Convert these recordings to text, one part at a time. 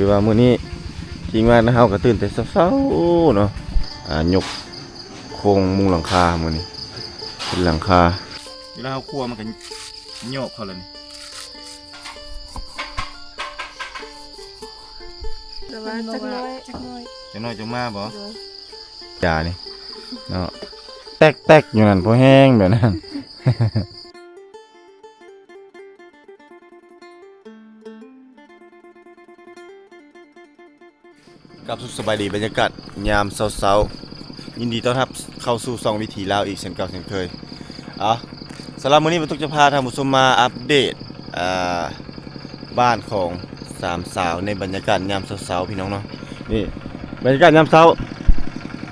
ຖືວ່າມື້ນີ້ທີມງານເຮົາກໍຕື່ນແຕ່ເຊົ້າໆເນາະ ອ່າ ຍົກໂຄງມຸງຫຼັງຄາມື້ນີ້ ເປັນຫຼັງຄາ ເວລາເຮົາຄົວມັນກໍຍອກເຂົ້າແລ້ວນີ້ ແຕ່ວ່າຈັກໜ້ອຍ ຈັກໜ້ອຍ ຈັກໜ້ອຍຈັ່ງມາບໍ່? ໂດຍ ຢານີ້ເນາະ ແຕັກໆຢູ່ນັ້ນ ພໍແຮງແບບນັ້ນ. ກາບສະບາຍດີ ບັນຍາກາດຍາມເຊົ້າໆ ຍິນດີຕ້ອນຮັບເຂົ້າສູ່ຊ່ອງວິຖີລາວອີກເຊັ່ນເກົ່າເຊັ່ນເຄີຍ. ເອົາ ສຳລັບມື້ນີ້ ບັນຕຸກຈະພາທ່ານຜູ້ຊົມມາອັບເດດ ອ່າ ບ້ານຂອງສາມສາວໃນບັນຍາກາດຍາມເຊົ້າໆ ພີ່ນ້ອງເນາະ. ນີ້ບັນຍາກາດຍາມເຊົ້າ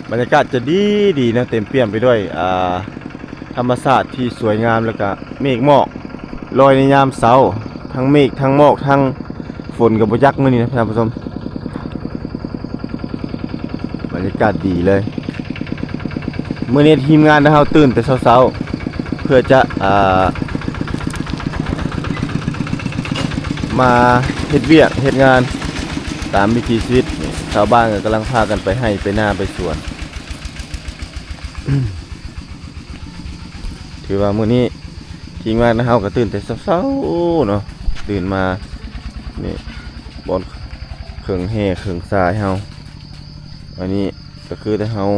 ບັນຍາກາດຈະດີໆເນາະ ເຕັມປ່ຽມໄປດ້ວຍ ອ່າ ທຳມະຊາດທີ່ສວຍງາມ ແລ້ວກະເມກໝອກລອຍໃນຍາມເຊົ້າ ທັງເມກ ທັງໝອກ ທັງຝົນກໍບໍ່ຈັກມື້ນີ້ນະທ່ານຜູ້ຊົມ. ບັນຍາກາດດີເລີຍ ມື້ນີ້ທີມງານເຮົາຕື່ນແຕ່ເຊົ້າໆ ເພື່ອຈະ ອ່າ ມາເຮັດວຽກເຮັດງານຕາມວິຖີຊີວິດ. ນີ້ຊາວບ້ານກໍກຳລັງພາກັນໄປໄຮ່ໄປນາໄປສວນ. ຖືວ່າມື້ນີ້ທີມງານເຮົາກໍຕື່ນແຕ່ເຊົ້າໆເນາະ ຕື່ນມາ ນີ້ບ່ອນເຄິ່ງແຮ່ເຄິ່ງຊາຍເຮົາ. ອັນນີ້ກໍຄືແຕ່ເຮົາ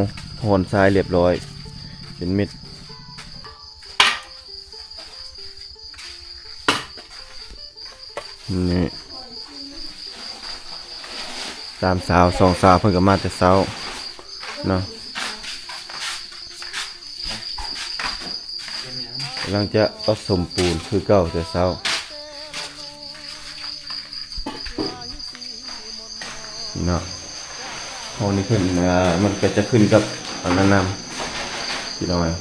ຮ່ອນຊາຍລຽບຮ້ອຍເປັນເມັດ. ນີ້ສາມສາວສອງສາວເພິ່ນກໍມາແຕ່ເຊົ້າເນາະ ກຳລັງຈະປະສົມປູນຄືເກົ່າແຕ່ເຊົ້າເນາະ. ຫ້ອງນີ້ເພິ່ນ ເອີ ມັນກໍຈະຂຶ້ນກັບອັນນັ້ນນຳ ພີ່ນ້ອງເອີຍ.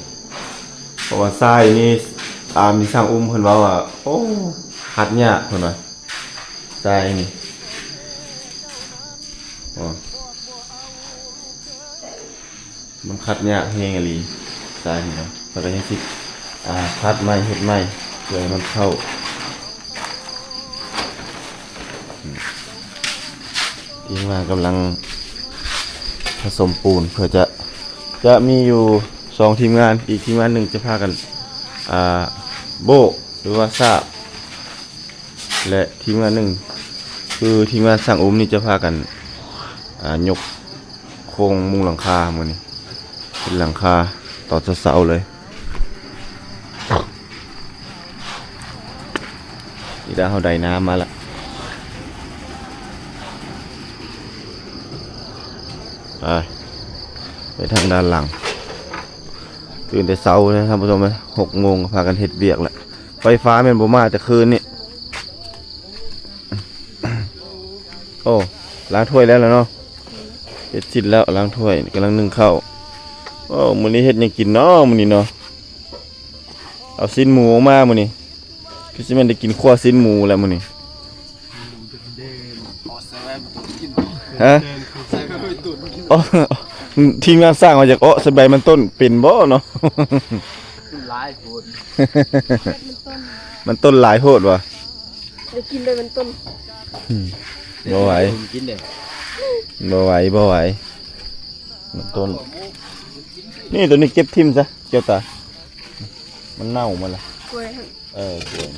ເພາະວ່າຊາຍນີ້ ຕາມທີ່ຊ່າງອຸ້ມເພິ່ນເວົ້າວ່າ ໂອ້ ຂັດຍາກເພິ່ນວ່າ ຊາຍນີ້ ໂອ້ ມັນຂັດຍາກແຮງອີ່ຫຼີ ຊາຍນີ້ນະ. ເພິ່ນກໍຍັງຊິ ອ່າ ຂັດໃໝ່ ເຮັດໃໝ່ ເພື່ອໃຫ້ມັນເຂົ້າ. ທີມງານກຳລັງປະສົມປູນ ເພື່ອຈະ ຈະມີຢູ່ສອງທີມງານ ອີກທີມງານໜຶ່ງຈະພາກັນ ອ່າ ໂບ້ະ ຫຼືວ່າສາບ ແລະ ທີມງານໜຶ່ງ ຄືທີມງານຊ່າງອຸ້ມນີ້ຈະພາກັນ ອ່າ ຍົກ ໂຄງມຸງຫຼັງຄາມື້ນີ້ ເປັນຫຼັງຄາຕອນເຊົ້າໆເລີຍ. ນີ້ລະ ເຮົາໄດ້ນ້ຳມາລະ ໄປ ໄປທາງດ້ານຫຼັງ. ຕື່ນແຕ່ເຊົ້າເລີຍທ່ານຜູ້ຊົມເອີຍ ຫົກໂມງກໍພາກັນເຮັດວຽກລະ. ໄຟຟ້າແມ່ນບໍ່ມາແຕ່ຄືນນີ້. ໂອ້ ລ້າງຖ້ວຍແລ້ວລະເນາະ ເຮັດສິ້ນແລ້ວ ລ້າງຖ້ວຍ ກຳລັງໜຶ້ງເຂົ້າ. ໂອ້ ມື້ນີ້ເຮັດຫຍັງກິນເນາະ ມື້ນີ້ເນາະ? ເອົາຊີ້ນໝູອອກມາມື້ນີ້ ຄືຊິແມ່ນໄດ້ກິນຂົ້ວຊີ້ນໝູແຫຼະມື້ນີ້. ຮະ? ອໍ ທີມງານສ້າງວ່າຢາກເອາະໃສ່ໃບມັນຕົ້ນເປັນບໍ່ເນາະ? ຫຼາຍໂພດ ມັນຕົ້ນຫຼາຍໂພດຫວາ? ໄດ້ກິນໄດ້ມັນຕົ້ນ ອືມ ບໍ່ໄຫວ ກິນເດ້ ບໍ່ໄຫວ ບໍ່ໄຫວ ມັນຕົ້ນ. ນີ້ ໂຕນີ້ເກັບຖິ້ມຊະ ແກ້ວຕາ ມັນເນົ່າໝົດລະ. ກ້ວຍຫັ້ນ ເອີ ກ້ວຍ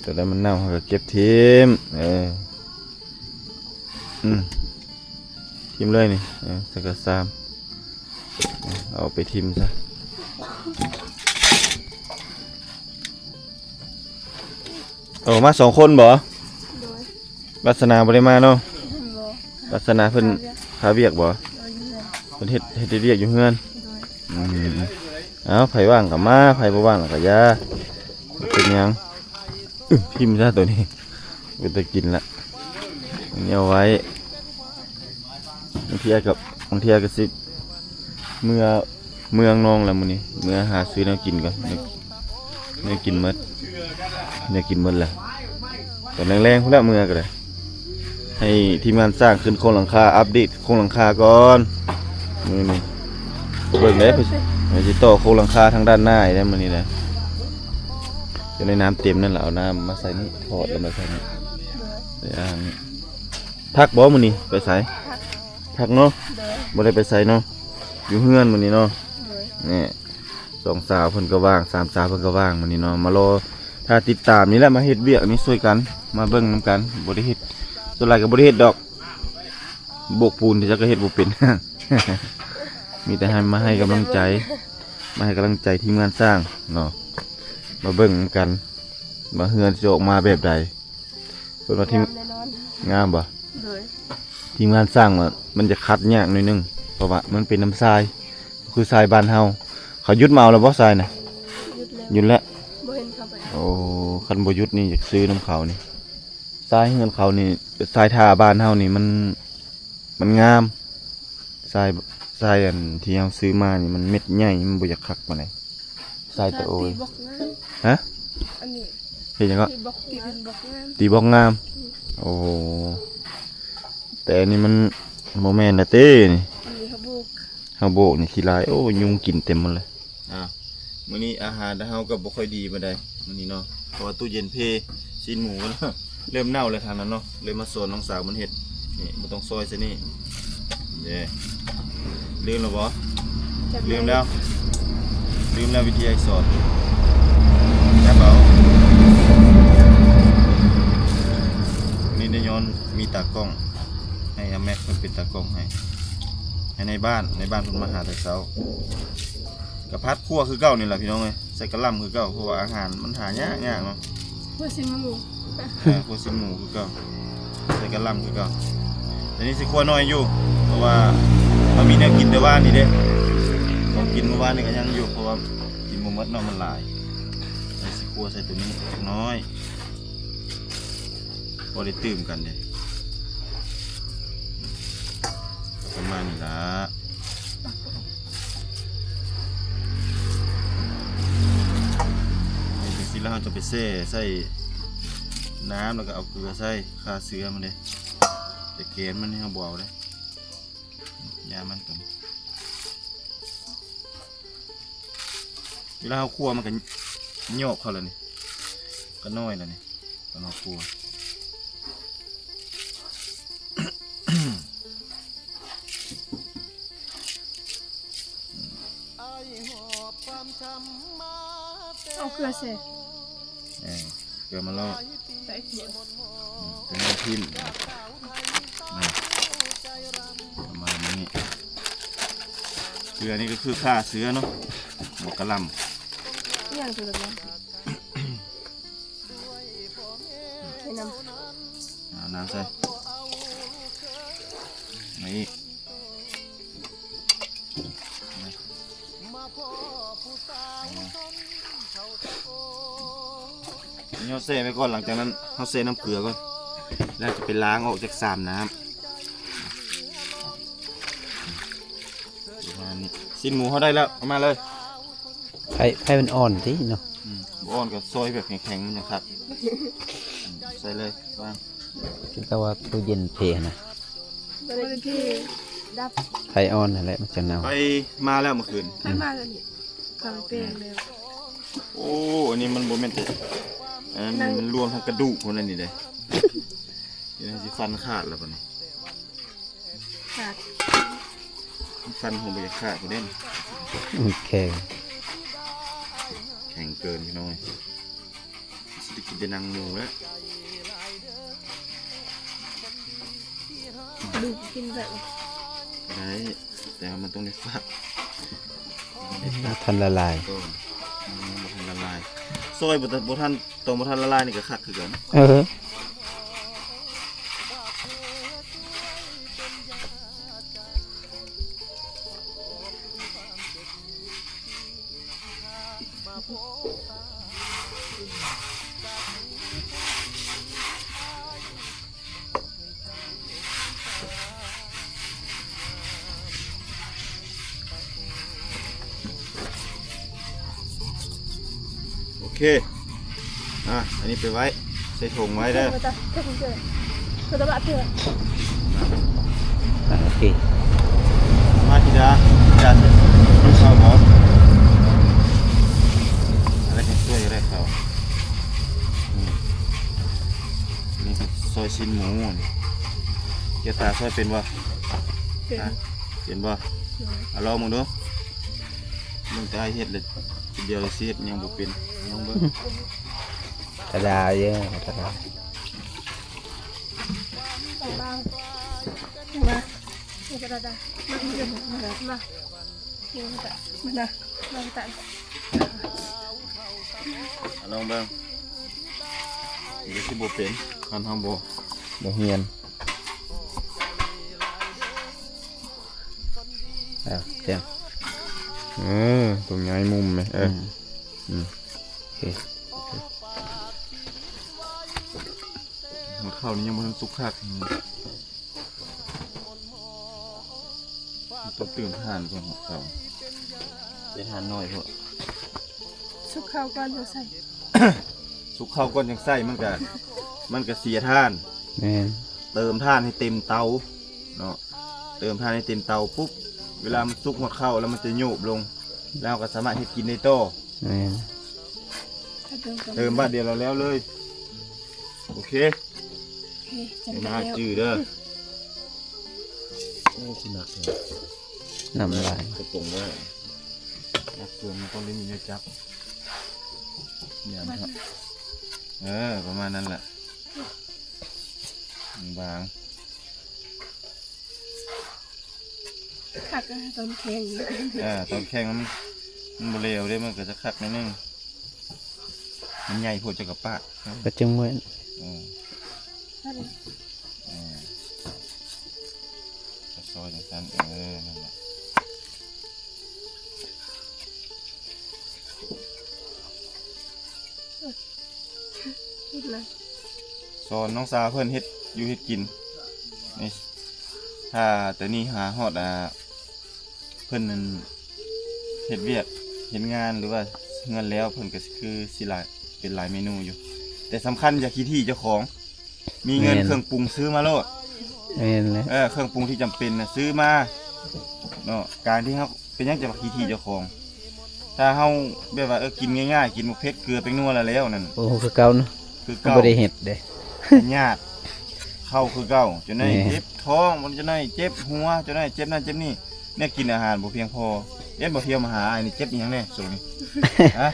ໂຕໃດມັນເນົ່າເຮົາກໍເກັບຖິ້ມ ເອີ ອືມ ຖິ້ມເລີຍນີ້ ເອີ ໃສ່ກະຊາມ ເອົາໄປຖິ້ມຊະ. ໂອ້ ມາສອງຄົນບໍ່? ໂດຍ ວາສະໜາບໍ່ໄດ້ມາເນາະ? ບໍ່ ວາສະໜາເພິ່ນຄາວຽກບໍ່? ໂດຍ ຢູ່ເຮືອນ ເພິ່ນເຮັດ ເຮັດວຽກຢູ່ເຮືອນ. ໂດຍ ອືມ ເອົາ ໃຜວ່າງກໍມາ ໃຜບໍ່ວ່າງກໍຢ່າ ບໍ່ເປັນຫຍັງ. ອືມ ຖິ້ມຊະໂຕນີ້ ເປັນຕາກິນລະ ເອົາໄວ້ ບາງເທື່ອກໍ ບາງເທື່ອກໍຊິເມືອເມືອງນ້ອງລະມື້ນີ້ ເມືອຫາຊື້ແນວກິນກ່ອນ ແນວ ແນວກິນໝົດ ແນວກິນໝົດລະ ຕອນແລງໆພຸ້ນລະເມືອກໍໄດ້. ໃຫ້ທີມງານສ້າງຂຶ້ນໂຄງຫຼັງຄາ ອັບເດດໂຄງຫຼັງຄາກ່ອນ ມື້ນີ້ເບິ່ງເດ້ ເພິ່ນຊິຕໍ່ໂຄງຫຼັງຄາທາງດ້ານໜ້າອີກເດ້ມື້ນີ້ເດ້. ເອີ ໃນນ້ຳເຕັມນັ້ນລະ ເອົານ້ຳມາໃສ່ນີ້ ຖອດແລ້ວມາໃສ່ນີ້ ໃສ່ອ່າງນີ້. ພັກບໍ່ມື້ນີ້? ໄປໃສ? ພັກເນາະ. ບໍ່ໄດ້ໄປໃສເນາະ ຢູ່ເຮືອນມື້ນີ້ເນາະ. ນີ້ ສອງສາວເພິ່ນກໍວ່າງ ສາມສາວເພິ່ນກໍວ່າງມື້ນີ້ເນາະ ມາລໍຖ້າຕິດຕາມນີ້ແຫຼະ ມາເຮັດວຽກນີ້ຊ່ວຍກັນ ມາເບິ່ງນຳກັນ. ບໍ່ໄດ້ເຮັດ ສ່ວນຫຼາຍກໍບໍ່ໄດ້ເຮັດດອກ ໂບກປູນທີ່ຈັກກໍເຮັດບໍ່ເປັນ ມີແຕ່ໃຫ້ ມາໃຫ້ກຳລັງໃຈ ມາໃຫ້ກຳລັງໃຈທີມງານສ້າງເນາະ ມາເບິ່ງນຳກັນວ່າເຮືອນຊິອອກມາແບບໃດ. ເພິ່ນວ່າທີມ ງາມແນ່ນອນ ງາມບໍ່? ໂດຍ ທີມງານສ້າງວ່າມັນຈະຂັດຍາກໜ້ອຍໜຶ່ງ ເພາະວ່າມັນເປັນນ້ຳຊາຍ ຄືຊາຍບ້ານເຮົາ. ເຂົາຢຸດມາເອົາແລ້ວບໍ່ຊາຍນະ? ຢຸດແລ້ວ ຢຸດແລ້ວ. ບໍ່ເຫັນເຂົາໄປເອົາ. ໂອ້ ຄັນບໍ່ຢຸດນີ້ຢາກຊື້ນຳເຂົານີ້. ຊາຍເຮືອນເຂົານີ້ ຊາຍທ່າບ້ານເຮົານີ້ມັນ ມັນງາມ. ຊາຍ ຊາຍອັນທີ່ເຮົາຊື້ມານີ້ມັນເມັດໃຫຍ່ ມັນບໍ່ຢາກຄັກປານໃດ. ຊາຍຕະໂອຍ ຕີບລັອກງາມ. ຮະ? ອັນນີ້ ເຮັດຫຍັງກໍ? ຕີບລັອກ ຕີເປັນບລັອກງາມ ຕີບລັອກງາມ. ອືມ ໂອ້ ແຕ່ອັນນີ້ມັນບໍ່ແມ່ນລະເຕ້ນີ້. ອັນນີ້ເຮົາໂບກ ເຮົາໂບກນີ້ຂີ້ລາຍ ໂອ້ ຍຸງກິນເຕັມໝົດເລີຍ. ອ່າ ມື້ນີ້ອາຫານເຮົາກໍບໍ່ຄ່ອຍດີປານໃດມື້ນີ້ເນາະ ເພາະວ່າຕູ້ເຢັນເພ ຊີ້ນໝູກໍເລີ່ມເນົ່າແລ້ວທາງນັ້ນເນາະ. ເລີຍມາສອນນ້ອງສາວເພິ່ນເຮັດ ນີ້ ບໍ່ຕ້ອງຊອຍໃສ່ນີ້ເດ້. ລືມແລ້ວບໍ່? ລືມແລ້ວ ລືມແລ້ວວິທີໃຫ້ສອນ. ຈັບເອົາ ນີ້ໄດ້ຍ້ອນມີຕາກ້ອງ ໃຫ້ອາແມັກເພິ່ນເປັນຕາກ້ອງໃຫ້ ໃຫ້ໃນບ້ານ ໃນບ້ານເພິ່ນມາຫາແຕ່ເຊົ້າ. ກະຜັດຂົ້ວຄືເກົ່ານີ້ລະພີ່ນ້ອງເອີຍ ໃສ່ກະຫຼ່ຳຄືເກົ່າ ເພາະວ່າອາຫານມັນຫາຍາກໆເນາະ. ຂົ້ວຊີ້ນໝູ ເອີ ຂົ້ວຊີ້ນໝູຄືເກົ່າ ໃສ່ກະຫຼ່ຳຄືເກົ່າ. ແຕ່ນີ້ຊິຂົ້ວໜ້ອຍຢູ່ ເພາະວ່າເຮົາມີແນວກິນແຕ່ວານນີ້ເດ້ ຂອງກິນມື້ວານນີ້ກໍຍັງຢູ່ ເພາະວ່າກິນບໍ່ໝົດເນາະ ມັນຫຼາຍ. ແຕ່ຊິຂົ້ວໃສ່ໂຕນີ້ຈັກໜ້ອຍ ພໍໄດ້ຕື່ມກັນເດ້ ປະມານນີ້ລະ. ເຮັດຈັ່ງຊີ້ແລ້ວເຮົາຈະໄປແຊ່ໃສ່ນ້ຳ ແລ້ວກໍເອົາເກືອໃສ່ຂ້າເຊື້ອມັນເດ້. ແຕ່ແກນມັນນີ້ເຮົາບໍ່ເອົາເດ້ ຢ້ານມັນຕົວນີ້. ເວລາເຮົາຂົ້ວມັນກໍຫຍອກເຂົ້າແລ້ວນີ້ ກໍນ້ອຍແລ້ວນີ້ ຕອນເຮົາຂົ້ວ. ເອົາເກືອໃສ່ ເອີ ເກືອມາລອດ ໃສ່ເກືອ ອືມ ເກືອມາທິ້ມ ປະມານນີ້. ເກືອນີ້ກໍຄືຂ້າເຊື້ອເນາະ ໝາກກະຫຼ່ຳ ອີ່ຫຍັງຄືກັນ ໃສ່ນ້ຳ ເອົານ້ຳໃສ່ ມາອີກ ມາ ເຮົາແຊ່ໄວ້ກ່ອນ ຫຼັງຈາກນັ້ນເຮົາແຊ່ນ້ຳເກືອກ່ອນ ແລ້ວຈະໄປລ້າງອອກຈາກສາມນ້ຳ ປະມານນີ້. ຊີ້ນໝູເຮົາໄດ້ແລ້ວ ເອົາມາເລີຍ. ໄຟ ໄຟມັນອ່ອນຕິເນາະ. ອືມ ບໍ່ອ່ອນກໍຊອຍແບບແຂງໆ ມັນຍັງຄັກ. ອືມ ໃສ່ເລີຍ ວາງ ຄືກັບວ່າຕູ້ເຢັນເພນະ ບໍ່ໄດ້ເພ ດັບ ໄຟອ່ອນຫັ້ນແຫຼະ ມັນຈັ່ງເນົ່າ. ໄຟມາແລ້ວເມື່ອຄືນ ໄຟມາແລ້ວນີ້ ເຂົາເປັນແລ້ວ. ໂອ້ ອັນນີ້ມັນບໍ່ແມ່ນແຕ່ ອັນນັ້ນ ມັນລວມທັງກະດູກພຸ້ນ ອັນນີ້ເດ້. ດຽວຊິຟັນຂາດແລ້ວບັດນີ້ ຂາດ ຟັນຫົວບໍ່ຢາກຂາດພຸ້ນເດ້. ມັນແຂງ ແຂງເກີນພີ່ນ້ອງເອີຍ. ຊິໄດ້ກິນແຕ່ໜັງໝູແລ້ວ. ກະດູກກິນໄດ້ບໍ່? ໄດ້ ແຕ່ວ່າມັນຕ້ອງໄດ້ຟັກ ບໍ່ທັນລະລາຍ ອືມ ບໍ່ທັນລະລາຍ. ຊອຍບໍ່ທັນ ບໍ່ທັນ ຕອນບໍ່ທັນລະລາຍນີ້ກໍຄັກຄືກັນ. ເອີ. ໂອເຄ ອ່າ ອັນນີ້ໄປໄວ້ ໃສ່ຖົງໄວ້ເດີ. ອ່າ ໂອເຄ ມາທິດາ ທິດາ ເຂົ້າບໍ່? ອັນນັ້ນຍັງຊ່ວຍຢູ່ເດ້ ເຂົ້າ. ຊອຍຊີ້ນໝູ. ເຈົ້າຕາຊອຍເປັນບໍ່? ເປັນ. ຮະ? ເປັນບໍ່? ໂດຍ. ເອົາລອງເບິ່ງດູ. ເບິ່ງແຕ່ອ້າຍເຮັດແລ້ວ ດຽວຊິເຮັດຍັງບໍ່ເປັນ. ລອງເບິ່ງ. ທຳມະດາເດີ ທຳມະດາ. ມາ ມາ ມາ ມາ. ມາ ມາ ມາ ມາ ມາ ລອງເບິ່ງ. ດຽວຊິບໍ່ເປັນ ຄັນເຮົາບໍ່ ບໍ່ຮຽນ. ອ່າ ແຈ້ງ. ເອີ ຕົວໃຫຍ່ມຸມແມ. ເອີ ອືມ ອືມ ໂອເຄ. ຫົວເຂົ້ານີ້ຍັງບໍ່ທັນສຸກຄັກ. ຕ້ອງຕື່ມຖ່ານກ່ອນເຂົ້າ ໃສ່ຖ່ານໜ້ອຍໂພດ. ສຸກເຂົ້າກ່ອນຈັ່ງໃສ່ ສຸກເຂົ້າກ່ອນຈັ່ງໃສ່ ມັນກະ ມັນກະເສຍຖ່ານ. ແມ່ນ. ເຕີມຖ່ານໃຫ້ເຕັມເຕົາເນາະ ເຕີມຖ່ານໃຫ້ເຕັມເຕົາປຸບ ເວລາມັນສຸກຮອດເຂົ້າແລ້ວ ມັນຈະໂຍບລົງ ແລ້ວເຮົາກະສາມາດເຮັດກິນໄດ້ຕໍ່. ແມ່ນ. ເຕີມບາດດຽວແລ້ວເລີຍ. ໂອເຄ ໂອເຄ ຈຳໄດ້ແລ້ວ ຈື່ເດີ. ໂອ້ ຄືໜັກແທ້ ນ້ຳລາຍ ກະປົງໄວ້. ໜັກເກີນ ມັນຕ້ອງໄດ້ມີແນວຈັບ. ເອີ ປະມານນັ້ນແຫຼະ ບາງໆ. ຄັກ ຕອນແຂງ. ເອີ ຕອນແຂງມັນ ມັນບໍ່ເຫຼວເດ້ ມັນກະຈະຄັກໜ້ອຍໜຶ່ງ. ມັນໃຫຍ່ໂພດ ເຈົ້າກະປະ ກະຈຶ່ງເມື່ອຍ. ເອີ ເອີ ກະຊອຍຈັ່ງຊັ້ນ. ເອີ ນັ້ນແຫຼະ. ສອນນ້ອງສາວເພິ່ນເຮັດຢູ່ເຮັດກິນນີ້ ຖ້າແຕ່ນີ້ຫາຮອດ ອ່າ ເພິ່ນນັ້ນເຮັດວຽກເຮັດງານ ຫຼືວ່າເຮືອນແລ້ວ ເພິ່ນກະຄືຊິຫຼາຍ ເປັນຫຼາຍເມນູຢູ່ ແຕ່ສຳຄັນຢ່າຂີ້ຖີ່ເຈົ້າຂອງ. ມີເງິນ ແມ່ນ ເຄື່ອງປຸງຊື້ມາໂລດ. ແມ່ນແຫຼະ. ເອີ ເຄື່ອງປຸງທີ່ຈຳເປັນນະ ຊື້ມາເນາະ. ການທີ່ເຮົາ ເປັນຫຍັງຈະມາຂີ້ຖີ່ເຈົ້າຂອງ? ຖ້າເຮົາແບບວ່າ ເອີ ກິນງ່າຍໆ ກິນໝາກເຜັດ ເກືອ ແປ້ງນົວລະແລ້ວນັ້ນ. ໂອ້ ຄືເກົ່າເນາະ. ຄືເກົ່າ. ບໍ່ໄດ້ເຮັດເດ້. ຍາດເຂົ້າຄືເກົ່າ ຈັ່ງໃດ ແມ່ນ ເຈັບທ້ອງ ຈັ່ງໃດເຈັບຫົວ ຈັ່ງໃດເຈັບນັ້ນເຈັບນີ້. ແນວກິນອາຫານບໍ່ພຽງພໍ. ເອັດ ບໍ່ພຽງ ມາຫາອ້າຍນີ້ ເຈັບອີ່ຫຍັງແດ່ໂຕນີ້? ຮະ?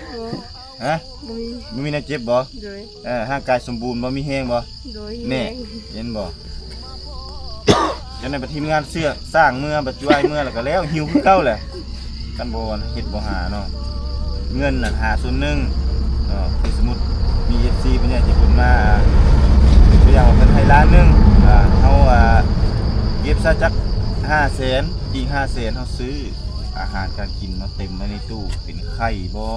ຮະ? ບໍ່ມີ ບໍ່ມີແນວເຈັບບໍ່? ໂດຍ. ເອີ ຮ່າງກາຍສົມບູນບໍ່? ມີແຮງບໍ່? ໂດຍ. ແນ່ ມີແຮງ ເຫັນບໍ່? ຈັ່ງໃດບັດທີມງານເຊືອກສ້າງເມືອ ບັດຈຸອ້າຍເມືອແລ້ວກະແລ້ວ ຫິວຄືເກົ່າແຫຼະ. ຄັນບໍ່ເຮັດບໍ່ຫາເນາະ ເງິນນະຫາສ່ວນໜຶ່ງເນາະ. ຄືສົມມຸດມີເອັຟຊີເພິ່ນໃຫຍ່ໃຈບຸນມາ ຕົວຢ່າງວ່າເພິ່ນໃຫ້ລ້ານໜຶ່ງ ອ່າ ເຮົາ ອ່າ ເກັບຊະຈັກຫ້າແສນ ອີກຫ້າແສນ ເຮົາຊື້ອາຫານການກິນມາເຕັມໄວ້ໃນຕູ້ ເປັນໄຂ່ບໍ່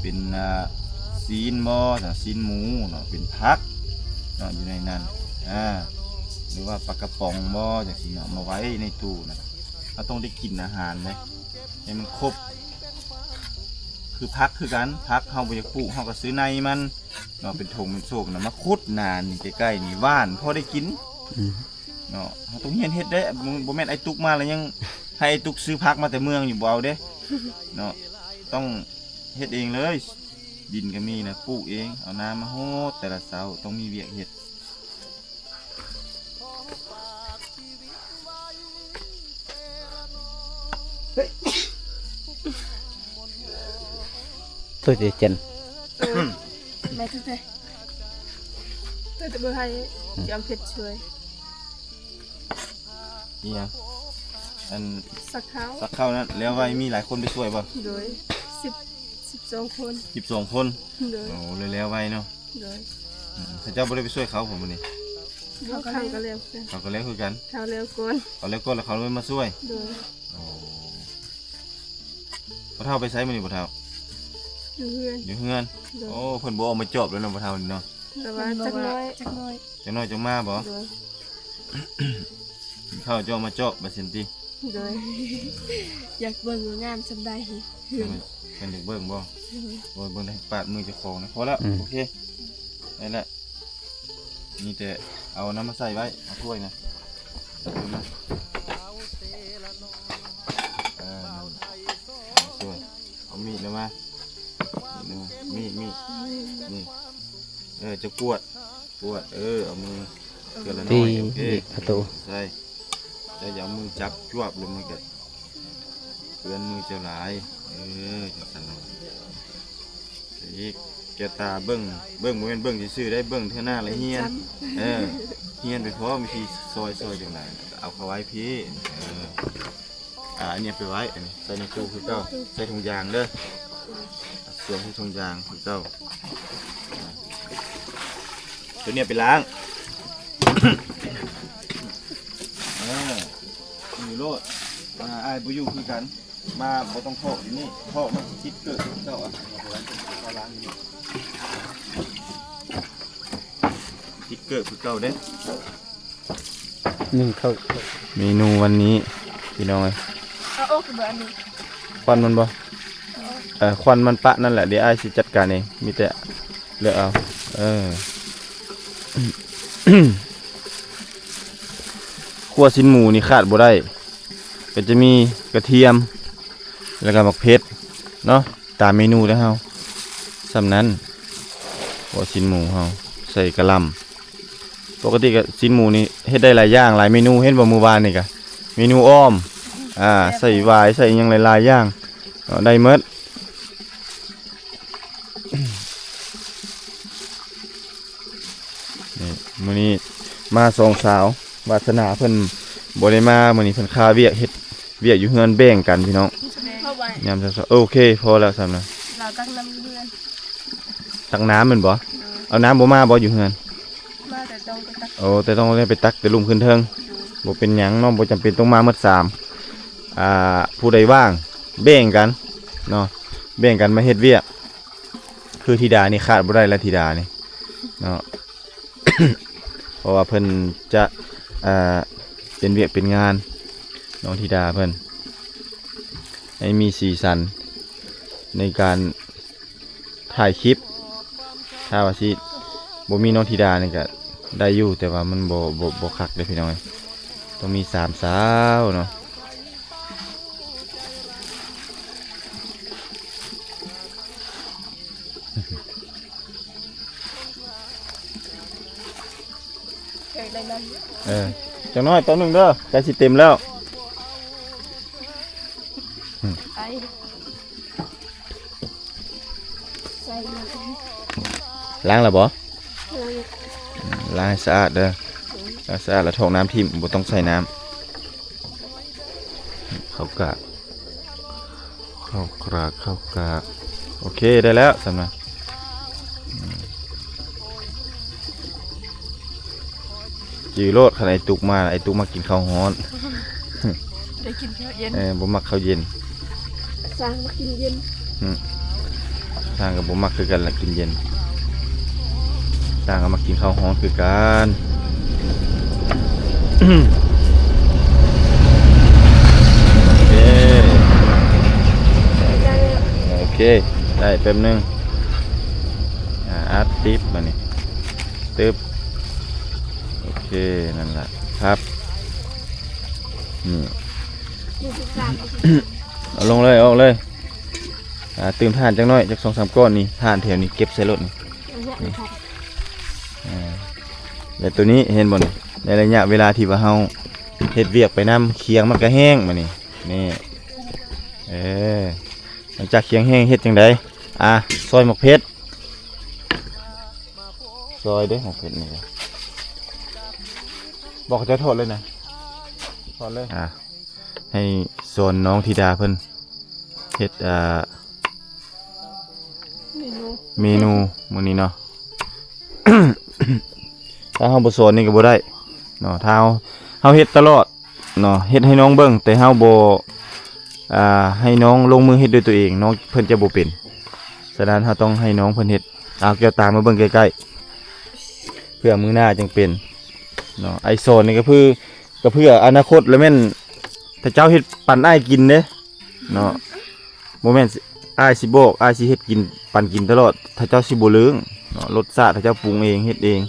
ເປັນ ອ່າ ຊີ້ນບໍ່ ຊີ້ນໝູເນາະ ເປັນຜັກເນາະ ຢູ່ໃນນັ້ນ ອ່າ ຫຼືວ່າປາກະປ໋ອງບໍ່ ຈັ່ງຊີ້ເນາະ ມາໄວ້ໃນຕູ້ນະ. ເຮົາຕ້ອງໄດ້ກິນອາຫານເດ້ ໃຫ້ມັນຄົບ. ຄືຜັກຄືກັນ ຜັກເຮົາບໍ່ຢາກປູກ ເຮົາກະຊື້ໃນມັນເນາະ ເປັນຖົງເປັນໂສບນະ ມາຂຸດນານີ້ ໃກ້ໆນີ້ ຫວ່ານພໍໄດ້ກິນ ອືມ ເນາະ. ເຮົາຕ້ອງຮຽນເຮັດເດ້ ບໍ່ແມ່ນໄອ້ຕຸກມາແລ້ວຍັງໃຫ້ໄອ້ຕຸກຊື້ຜັກມາແຕ່ເມືອງຢູ່ ບໍ່ເອົາເດ້ເນາະ. ຕ້ອງເຮັດເອງເລີຍ ດິນກະມີນະ ປູກເອງ ເອົານ້ຳມາຫົດແຕ່ລະເຊົ້າ ຕ້ອງມີວຽກເຮັດ. ໂຕເຈນ ໂອ້ຍ ແມ່ນແທ້ໆ ໂຕເຈນ ເບິ່ງໃຫ້ ອືມ ຈອມເພັດຊ່ວຍ. ອີຫຍັງ? ອັນ ສັກເຂົ້າ ສັກເຂົ້ານັ້ນ ແລ້ວໄວ ມີຫຼາຍຄົນໄປຊ່ວຍບໍ່? ໂດຍ ສິບ ສິບສອງຄົນ ສິບສອງຄົນ. ໂດຍ. ໂອ້ ແລ້ວໄວເນາະ. ໂດຍ. ອືມ ເຂົາເຈົ້າບໍ່ໄດ້ໄປຊ່ວຍເຂົາບໍມື້ນີ້? ເຂົາກະແລ້ວຄືກັນ ເຂົາກະແລ້ວຄືກັນ ເຂົາແລ້ວກ່ອນ ເຂົາແລ້ວກ່ອນ ແລ້ວເຂົາລາງມາຊ່ວຍ. ໂດຍ. ໂອ້ ພໍ່ເຖົ້າໄປໃສມື້ນີ້ພໍ່ເຖົ້າ? ຢູ່ເຮືອນ ຢູ່ເຮືອນ. ໂດຍ. ໂອ້ ເພິ່ນບໍ່ອອກມາຈອບແລ້ວເນາະ ພໍ່ເຖົ້ານີ້ເນາະ. ແຕ່ວ່າຈັກໜ້ອຍ ຈັກໜ້ອຍ ຈັກໜ້ອຍຈັ່ງມາບໍ? ໂດຍ. ກິນເຂົ້າເຈົ້າມາເຈາະບາດຊັ້ນຕິ? ໂດຍ. ຢາກເບິ່ງວ່າງາມສ່ຳໃດເຮືອນ. ເພິ່ນຢາກເບິ່ງບໍ? ໂດຍ. ໂອ້ຍ ເບິ່ງໄດ້ປາດມືເຈົ້າຂອງນະ. ພໍແລ້ວ. ອືມ ໂອເຄ ໄດ້ແລ້ວ. ມີແຕ່ເອົານຳມາໃສ່ໄວ້ ເອົາຖ້ວຍນະ ເອົາມາ ເອີ ນັ້ນ ເອົາຖ້ວຍ ເອົາມີດນຳມາ ມີດ ມີດ ມີດ ນີ້ ເອີ ຈະກວດ ກວດ ເອີ ເອົາມື ເທື່ອລະໜ້ອຍ ຕີ ໂອເຄ ອີກປະຕູ ໃສ່ ເຈົ້າຢ່າເອົາມືຈັບຈວບ ແລ້ວມັນກະເປື້ອນມືເຈົ້າຫຼາຍ ເອີ ຈັ່ງຊັ້ນລະ ອີກ ແກ້ວຕາເບິ່ງ ເບິ່ງ ບໍ່ແມ່ນເບິ່ງຊື່ໆ ໄດ້ ເບິ່ງເທື່ອໜ້າລະຮຽນ ເອີ ຮຽນໄປພ້ອມ ວິທີຊອຍ ຊອຍຈັ່ງໃດ ເອົາເຂົ້າໄວ້ພີ້ ເອີ ອ່າ ອັນນີ້ເອົາໄປໄວ້ ອັນນີ້ໃສ່ໃນຕູ້ຄືເກົ່າ ໃສ່ຖົງຢາງເດີ ສວມໃສ່ຖົງຢາງຄືເກົ່າ ອ່າ ຕົວນີ້ເອົາໄປລ້າງ ເອີ ຢູ່ໂລດ ອ່າ ອ້າຍບໍ່ຢູ່ຄືກັນ ມາບໍ່ຕ້ອງເທາະຢູ່ນີ້ ເທາະມັນຊິຕິດເກີບຄືເກົ່າ ອ່ະ ເອົາໄປໄວ້ເອົາລ້າງຢູ່ນີ້ ຕິດເກີບຄືເກົ່າເດ້. ໜຶ່ງເຂົ້າ ເມນູວັນນີ້ພີ່ນ້ອງເອີຍ ເອົາອອກເບິດອັນນີ້ ຄວັນມັນບໍ່ ເອີ ຄວັນມັນປະນັ້ນແຫຼະ ດຽວອ້າຍຊິຈັດການເອງ ມີແຕ່ເລືອກເອົາ ເອີ ຄົວຊີ້ນໝູນີ້ຂາດບໍ່ໄດ້ ກໍຈະມີກະທຽມ ແລ້ວກໍໝາກເຜັດເນາະ. ຕາມເມນູເດີເຮົາ ສ່ຳນັ້ນ ເພາະຊີ້ນໝູເຮົາໃສ່ກະຫຼ່ຳ ປົກກະຕິກະຊີ້ນໝູນີ້ເຮັດໄດ້ຫຼາຍຢ່າງ ຫຼາຍເມນູ ເຫັນບໍ່ມື້ວານນີ້ກະເມນູອ້ອມ ອ່າ ໃສ່ຫວາຍ ໃສ່ຫຍັງຫຼາຍໆຢ່າງເນາະ ໄດ້ໝົດ. ນີ້ ມື້ນີ້ມາສອງສາວ ວາດສະໜາເພິ່ນບໍ່ໄດ້ມາ ມື້ນີ້ເພິ່ນຄາວຽກ ເຮັດວຽກຢູ່ເຮືອນແບ່ງກັນພີ່ນ້ອງ ຍາມເຊົ້າໆ ໂອເຄ ພໍແລ້ວສ່ຳນະ ລາວຕັກນ້ຳຢູ່ເຮືອນ ຕັກນ້ຳແມ່ນບໍ່? ໂດຍ ເອົານ້ຳບໍ່ມາບໍ່ຢູ່ເຮືອນ? ມາແຕ່ຕ້ອງໄປຕັກ ໂອ້ ແຕ່ຕ້ອງໄປຕັກແຕ່ລຸ່ມຂຶ້ນເທິງ ໂດຍ ບໍ່ເປັນຫຍັງເນາະ ບໍ່ຈຳເປັນຕ້ອງມາໝົດສາມ ອ່າ ຜູ້ໃດວ່າງແບ່ງກັນເນາະ ແບ່ງກັນມາເຮັດວຽກ ຄືທິດານີ້ຂາດບໍ່ໄດ້ລະ ທິດານີ້ເນາະ ເພາະວ່າເພິ່ນຈະ ເອີ ເປັນວຽກເປັນງານ ນ້ອງທິດາເພິ່ນ ໃຫ້ມີສີສັນໃນການຖ່າຍຄລິບ ຖ້າວ່າຊິບໍ່ມີນ້ອງທິດານີ້ກະໄດ້ຢູ່ ແຕ່ວ່າມັນບໍ່ ບໍ່ ບໍ່ຄັກເດ້ພີ່ນ້ອງເອີຍ ຕ້ອງມີສາມສາວເນາະ. ເອີ ຈັກໜ້ອຍ ຕອນໜຶ່ງເດີ ໃກ້ຊິເຕັມແລ້ວ ໄປ ໃສ່ມັນ ລ້າງແລ້ວບໍ່? ລ້າງ ອືມ ລ້າງໃຫ້ສະອາດເດີ ລ້າງສະອາດແລ້ວຖອກນ້ຳຖິ້ມ ບໍ່ຕ້ອງໃສ່ນ້ຳ. ເຂົ້າກາກ ເຂົ້າກາກ ເຂົ້າກາກ ໂອເຄ ໄດ້ແລ້ວຊັ້ນນະ ອືມ ຈື່ໂລດ ຄັນໄອ້ຕຸກມາ ໄອ້ຕຸກມັກກິນເຂົ້າຮ້ອນ ໄດ້ກິນເຂົ້າເຢັນ ເອີ ບໍ່ມັກເຂົ້າເຢັນ ຊ່າງມັກກິນເຢັນ ອືມ ຊ່າງກໍບໍ່ມັກຄືກັນລະ ກິນເຢັນ ຕ່າງກໍມາກິນເຂົ້າຮ້ອນຄືກັນ ໂອເຄ ໂອເຄ ໄດ້ແປັບໜຶ່ງ ອ່າ ອັດຕິດບາດນີ້ ຕຶບ ໂອເຄ ນັ້ນລະ ພັບ ນີ້ ເອົາລົງເລີຍ ເອົາອອກເລີຍ ອ່າ ຕື່ມຖ່ານຈັກໜ້ອຍ ຈັກສອງສາມກ້ອນນີ້ ຖ່ານແຖວນີ້ເກັບໃສ່ລົດນີ້ ນີ້ ອ່າ ແລະໂຕນີ້ເຫັນບໍ່ນີ້ ໃນໄລຍະເວລາທີ່ວ່າເຮົາເຮັດວຽກໄປນຳ ຄຽງມັນກະແຫ້ງບາດນີ້ ນີ້ ເອີ ຫຼັງຈາກຄຽງແຫ້ງເຮັດຈັ່ງໃດ? ອ່າ ຊອຍໝາກເຜັດ ຊອຍເດ້ ໝາກເຜັດນີ້ ບອກເຂົາເຈົ້າຖອດເລີຍນະ ຖອດເລີຍ ອ່າ ໃຫ້ສອນນ້ອງທິດາເພິ່ນເຮັດ ອ່າ ເມນູ ເມນູມື້ນີ້ເນາະ ຖ້າເຮົາບໍ່ສອນນີ້ກໍບໍ່ໄດ້ເນາະ ຖ້າເຮົາ ເຮົາເຮັດຕະຫຼອດເນາະ ເຮັດໃຫ້ນ້ອງເບິ່ງ ແຕ່ເຮົາບໍ່ ອ່າ ໃຫ້ນ້ອງລົງມືເຮັດດ້ວຍຕົວເອງ ນ້ອງເພິ່ນຈະບໍ່ເປັນ ສະນັ້ນເຮົາຕ້ອງໃຫ້ນ້ອງເພິ່ນເຮັດ ເອົາແກ້ວຕາມາເບິ່ງໃກ້ໆ ເພື່ອມື້ໜ້າຈັ່ງເປັນເນາະ ໄອ້ສອນນີ້ກໍຄື ກໍເພື່ອອະນາຄົດ ແລະແມ່ນ ຖ້າເຈົ້າເຮັດປັນອ້າຍກິນເດ້ເນາະ ບໍ່ແມ່ນອ້າຍຊິບອກ ອ້າຍຊິເຮັດກິນ ປັນກິນຕະຫຼອດ ຖ້າເຈົ້າຊິບໍ່ເລີງເນາະ ລົດຊາດ ຖ້າເຈົ້າປຸງເອງ ເຮັດເອງ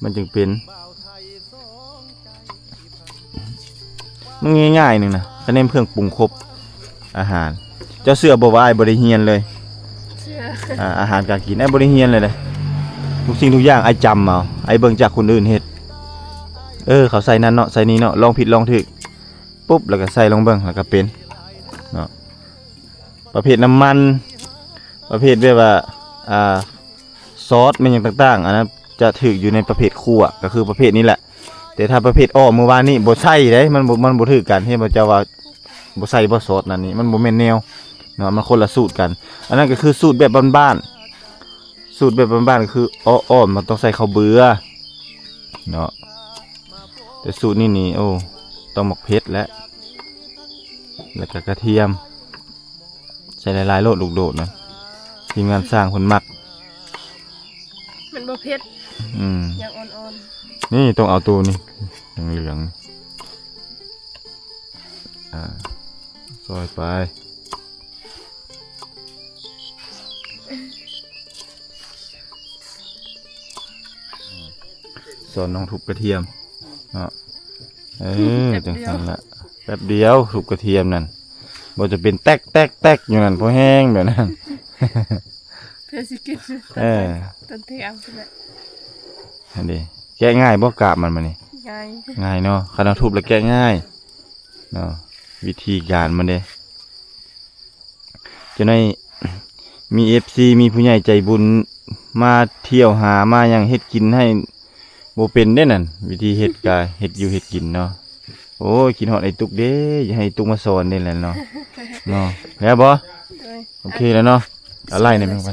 ມັນຈຶ່ງເປັນ ມັນງ່າຍໆ ໜຶ່ງນະ ຄະແນນເຄື່ອງປຸງຄົບອາຫານ ເຈົ້າເຊື່ອບໍ່ວ່າອ້າຍບໍ່ໄດ້ຮຽນເລີຍ? ເຊື່ອ ອ່າ ອາຫານການກິນ ອ້າຍບໍ່ໄດ້ຮຽນເລີຍເດ້ ທຸກສິ່ງທຸກຢ່າງອ້າຍຈຳເອົາ ອ້າຍເບິ່ງຈາກຄົນອື່ນເຮັດ ເອີ ເຂົາໃສ່ນັ້ນເນາະ ໃສ່ນີ້ເນາະ ລອງຜິດລອງຖືກ ປຸບ ແລ້ວກໍໃສ່ລົງເບິ່ງ ແລ້ວກໍເປັນເນາະ. ປະເພດນ້ຳມັນ ປະເພດແບບວ່າ ອ່າ ຊອດແມ່ນຫຍັງຕ່າງໆ ອັນນັ້ນຈະຖືກຢູ່ໃນປະເພດຂົ້ວ ກໍຄືປະເພດນີ້ແຫຼະ. ແຕ່ຖ້າປະເພດອ້ອມມື້ວານນີ້ບໍ່ໃສ່ເດ້ ມັນບໍ່ ມັນບໍ່ຖືກກັນ. ເຫັນບໍ່ ເຈົ້າວ່າບໍ່ໃສ່ບໍ່ຊອດນັ້ນນີ້ ມັນບໍ່ແມ່ນແນວເນາະ ມັນຄົນລະສູດກັນ. ອັນນັ້ນກໍຄືສູດແບບບ້ານໆ ສູດແບບບ້ານໆ ກໍຄືອ້ອມ ມັນຕ້ອງໃສ່ເຂົ້າເບືອເນາະ. ແຕ່ສູດນີ້ນີ້ ໂອ້ ຕ້ອງໝາກເຜັດແຫຼະ ແລ້ວກໍກະທຽມ ໃສ່ຫຼາຍໆໂລດ ລູກໂດດນະ ທີມງານຊ່າງເພິ່ນມັກ. ມັນບໍ່ເຜັດ ອືມ ຍັງອ່ອນໆ. ນີ້ຕ້ອງເອົາໂຕນີ້ເຫຼືອງໆ ອ່າ ຊອຍໄປ. ສອນນ້ອງທຸບກະທຽມເນາະ. ເອີ ແປັບດຽວ ຈັ່ງຊັ້ນລະ ແປັບດຽວທຸບກະທຽມນັ້ນ ບໍ່ຈະເປັນແຕັກໆໆຢູ່ນັ້ນ ພໍແຮງແບບນັ້ນ ເພື່ອຊິກິນ ເອີ ຕົ້ນແຖວພຸ້ນແຫຼະ. ຫັ້ນເດ ແກະງ່າຍບໍ່ ກາບມັນ ບາດນີ້? ງ່າຍ ງ່າຍເນາະ ຄັນເຮົາທຸບແລ້ວແກະງ່າຍເນາະ ວິທີການມັນເດ. ຈະໄດ້ມີເອັຟຊີ ມີຜູ້ໃຫຍ່ໃຈບຸນມາທ່ຽວຫາມາຫຍັງເຮັດກິນໃຫ້ ບໍ່ເປັນເດ້ນັ້ນ ວິທີເຮັດກະເຮັດຢູ່ເຮັດກິນເນາະ. ໂອ້ຍ ຄິດຮອດໄອ້ຕຸກເດ້ ຢາກໃຫ້ຕຸກມາສອນເດ້ແຫຼະເນາະ ເນາະ. ແລ້ວບໍ່? ໂດຍ ໂອເຄແລ້ວເນາະ ເອົາໄລ່ນີ້ແມ່ນ ໂ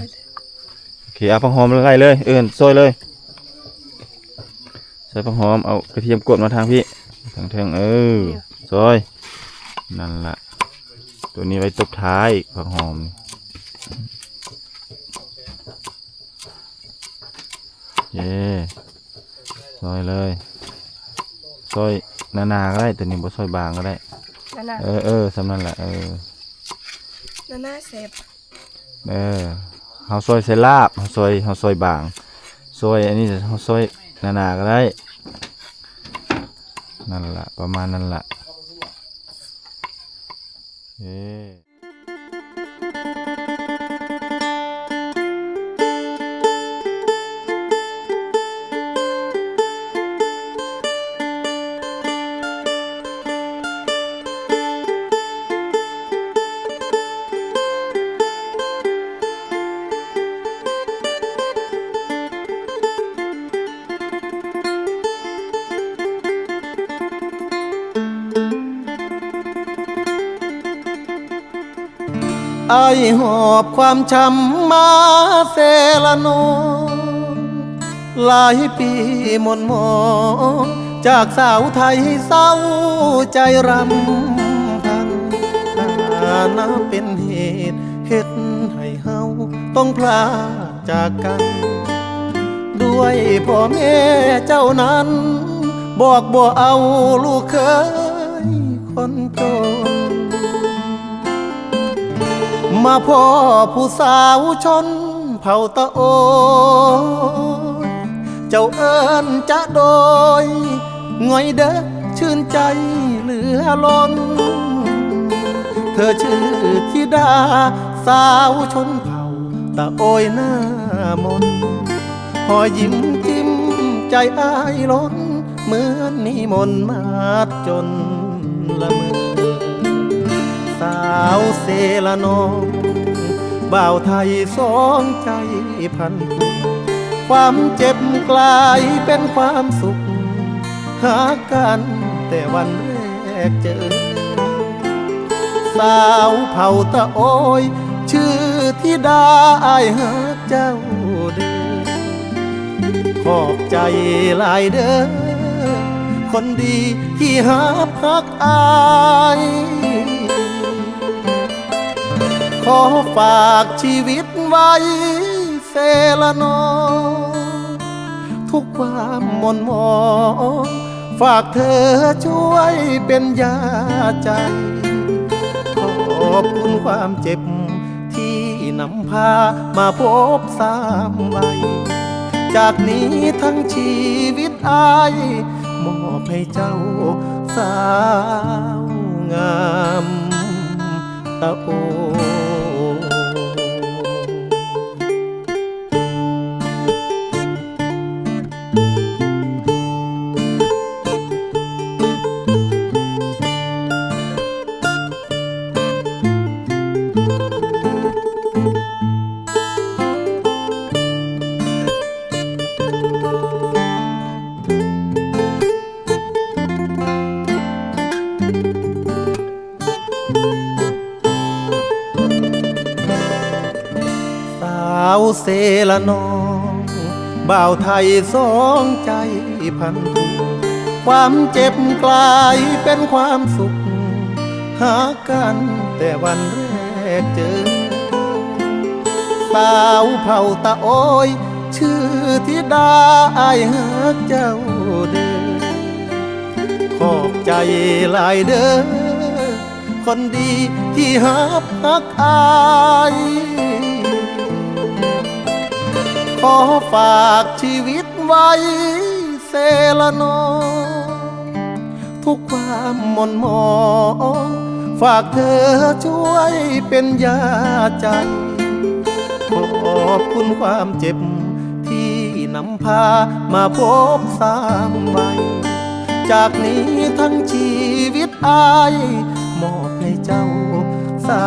ອເຄ ເອົາຜັກຫອມໄລ່ເລີຍ ເອີ້ນ ຊອຍເລີຍ ໃສ່ຜັກຫອມ ເອົາກະທຽມກວດມາທາງພີ້ ທາງເທິງ ເອີ ຊອຍ ນັ້ນລະ ໂຕນີ້ໄວ້ຕົບທ້າຍ ຜັກຫອມ ເຢ້ ຊອຍເລີຍ ຊອຍໜາໆກໍໄດ້ ໂຕນີ້ບໍ່ຊອຍບາງກໍໄດ້ ໜາໆ ເອີໆ ສ່ຳນັ້ນລະ ເອີ ໜາໆແຊບ ເອີ ເຮົາຊອຍໃສ່ລາບ ເຮົາຊອຍ ເຮົາຊອຍບາງ ຊອຍອັນນີ້ເຮົາຊອຍໜາໆກໍໄດ້ ນັ້ນລະ ປະມານນັ້ນລະ ເອີ. ອ້າຍຫອບຄວາມຊ້ຳມາເຊລະນອງ ຫຼາຍປີໝົນໝອງ ຈາກສາວໄທເສົ້າໃຈຣຳພັນ ຖານະເປັນເຫດ ເຮັດໃຫ້ເຮົາຕ້ອງພລາກຈາກກັນ ດ້ວຍພໍ່ແມ່ເຈົ້ານັ້ນ ບອກບໍ່ເອົາລູກເຂີຍຄົນຈົນ ມາພໍ້ຜູ້ສາວຊົນເຜົ່າຕະໂອຍ ເຈົ້າເອີ້ນຈະໂດຍ ງ່ອຍເດີ ຊື່ນໃຈເຫຼືອລົ້ນ ເທີຊື່ທິດາສາວຊົນເຜົ່າຕະໂອຍໜ້າມົນ ຮອຍຍິ້ມຈິ້ມໃຈອ້າຍລົ້ນ ເໝືອນນິມົນມາດຈົນລະເມີ ສາວເຊລະນອງ ບ່າວໄທສອງໃຈພັນຜູກ ຄວາມເຈັບກລາຍເປັນຄວາມສຸກ ຫາກັນແຕ່ວັນແລກເຈີ ສາວເຜົ່າຕະໂອຍ ຊື່ທິດາ ອ້າຍຮັກເຈົ້າເດີ ຂອບໃຈຫຼາຍເດີ ຄົນດີທີ່ຮັບຮັກອ້າຍ ຂໍຝາກຊີວິດໄວ້ ເຊລະນອງ ທຸກຄວາມໝົນໝອງ ຝາກເທີຊ່ວຍເປັນຢາໃຈ ຂອບຄຸນຄວາມເຈັບ ທີ່ນຳພາມາພົບສາມໄວ ຈາກນີ້ທັງຊີວິດອ້າຍ ມອບໃຫ້ເຈົ້າສາວງາມຕະໂອ. เซละน้อง บ่าวไทยสองใจพันทุก ความเจ็บกลายเป็นความสุข หากันแต่วันแรกเจอ สาวเผ่าตะโอย ชื่อธิดา อ้ายฮักเจ้าเด้อ ขอบใจหลายเด้อ คนดีที่ฮับฮักอ้าย ขอฝากชีวิตไว้เซละน้อง ทุกความหม่นหมอง ฝากเธอช่วยเป็นยาใจ ขอบคุณความเจ็บที่นำพามาพบสามวัย จากนี้ทั้งชีวิตอ้ายมอบให้เจ้าสา